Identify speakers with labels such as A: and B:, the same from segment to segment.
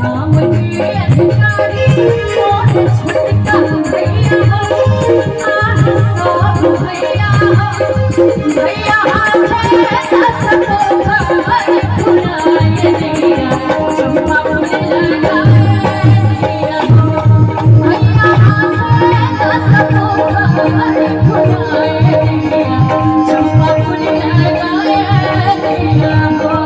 A: राम के अधिकारी मोर छोटका भैया हो, आह सब भैया हो, भैया हाथे दस पोखर खुनाय दिया, चंपा फूल लगाए दिया हो। भैया हाथे दस पोखर खुनाय दिया, चंपा फूल लगाए दिया हो।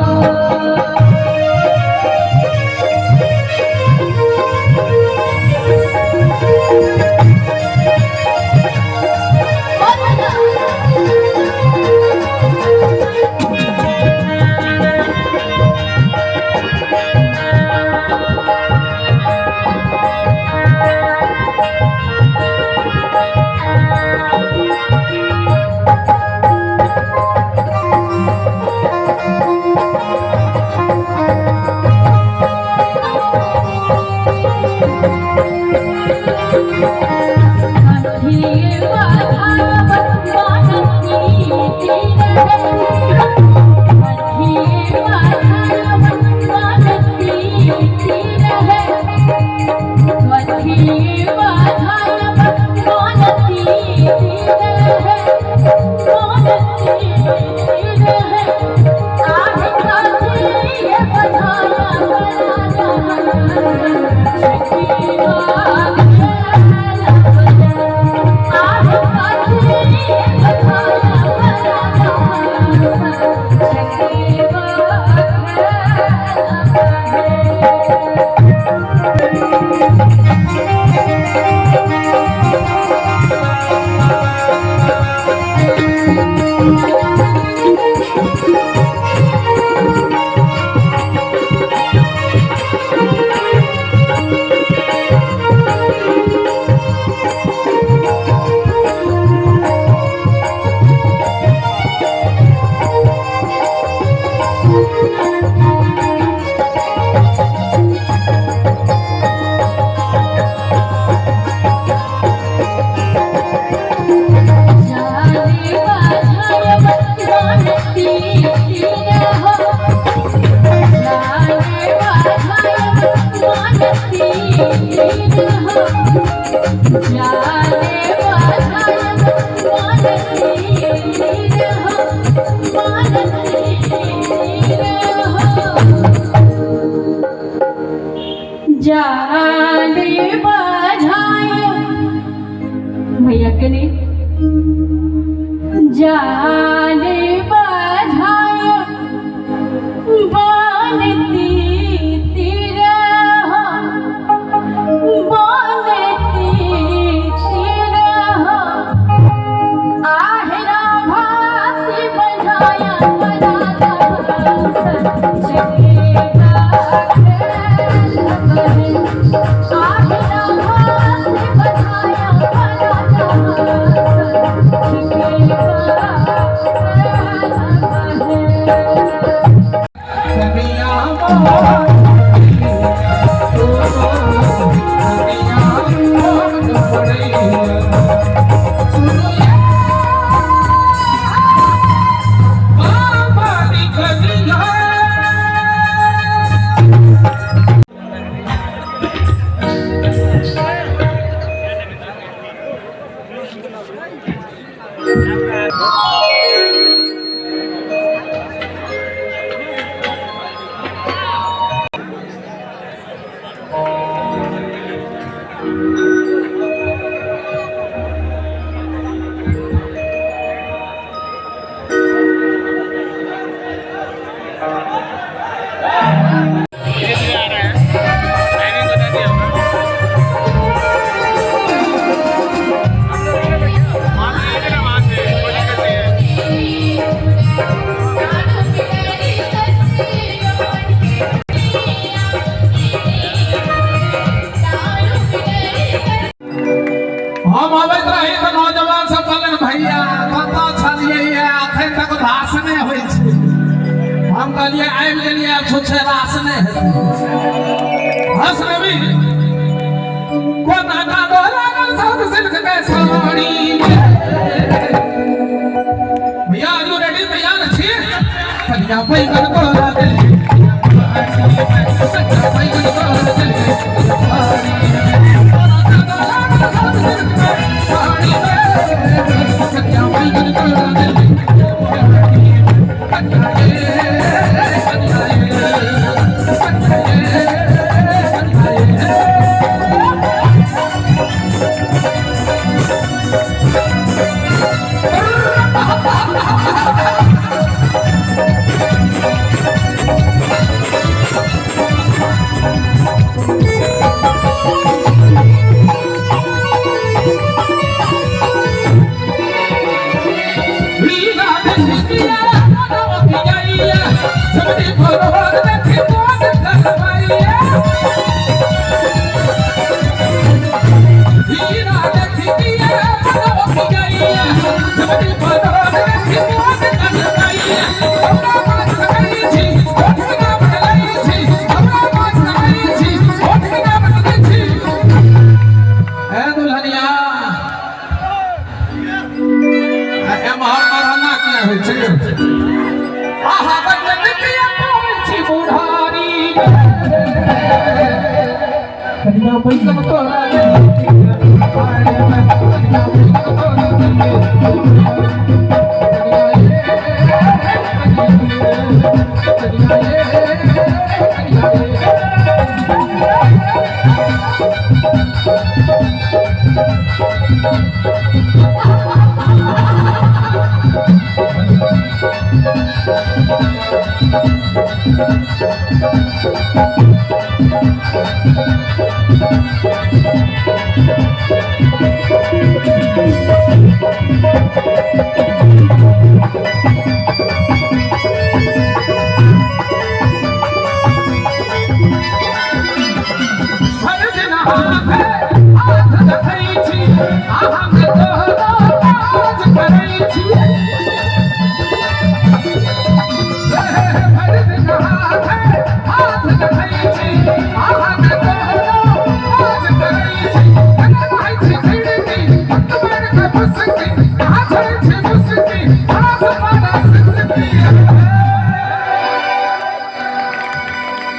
A: जाने बजाए भैया के लिए जाने बजाए बनती तेरा बनती तेरा आहरा भासी बजाया बजाता आहरा भासी बजाया बजाता
B: हम अबैत रही तऽ नौजवान सब कहलनि भैया कतऽ छलियै अखन तक भाषणे होइ छै। हम कहलियै आबि गेलियै छुच्छे रास नहि हेतै। हंस रवि कोना कादो लागल साउथ सिल्क के साड़ी। भैया आर you ready? तैयार छी? कनिया बैगन तोरा देली। कनिया बैगन तोरा देलियै भाड़ीमे, कनिया बैगन तोरा देलियै। भरि दिन हाथे हाथ रखै छी, अहाँके तोहरो काज करै छी। भरि दिन हाथे हाथ रखै छी, अहाँके तोहरो काज करै छी। एना रहै छी खिड़की, मारि के मुस्की, कहाँ छोड़ै छी मुस्की, हाथ मारा सिसकी।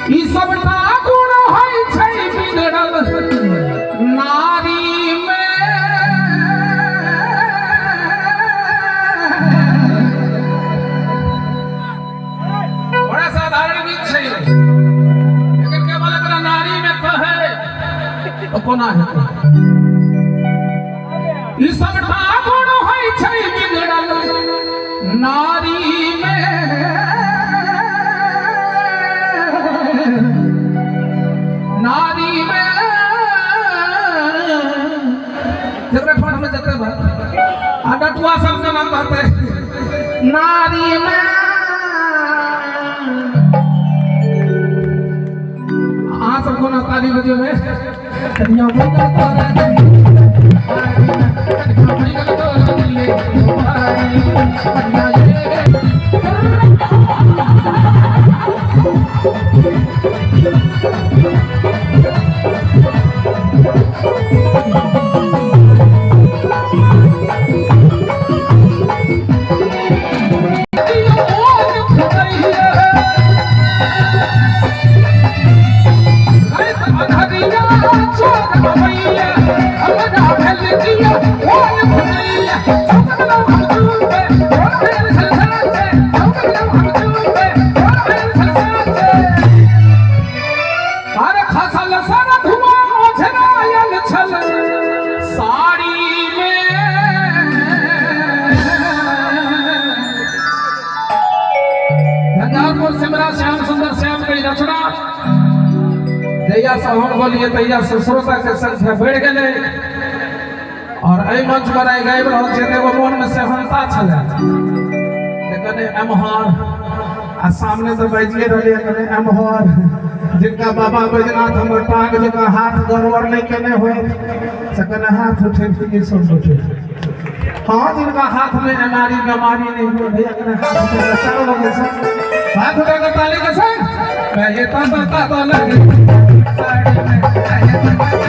B: ई सबटा गुण होइ छै बिगड़ल नारी मे। बड़ा साधारण गीत छै, लेकिन केवल एकरा नारी मे कहै तो कोना हेतै। ई सबटा गुण होइ छै बिगड़ल नारी मे, नारी मे। जकरा ठोठ में जते बा आ डटुआ सब केना कहतै नारी मे। अहाँ सब कोना ताली बजेबै। कनिया बैगन तोरा देलियै, कनिया बैगन तोरा देलियै, कनिया ये। अरे खसल सर धुआं ओझरायल छल साड़ी में। झंझारपुर सिमरा श्याम सुंदर श्याम के रचना। जहिया से हम बोलिए तहिया से श्रोता के संख्या बढ़ि गेलै और एहि मंच पर आइ गाबि रहल छियै तऽ एगो मोनमे सेहनता छलै जे कने एम्हर आ सामने तऽ बाजिए रहलियै, कने एम्हर जिनका बाबा बैजनाथ हमर टांग जकाँ हाथ गड़बड़ नहि केने होइत से कने हाथ उठेबतियै सब गोटे। हाँ, जिनका हाथ में एमारी बीमारी नहीं हुए भैया कने हाथ उठेबै चारू बगल से हाथ उठा के ताली के संग। मैं ये ता ता ता ता लगे साड़ी में, मैं ये ता ता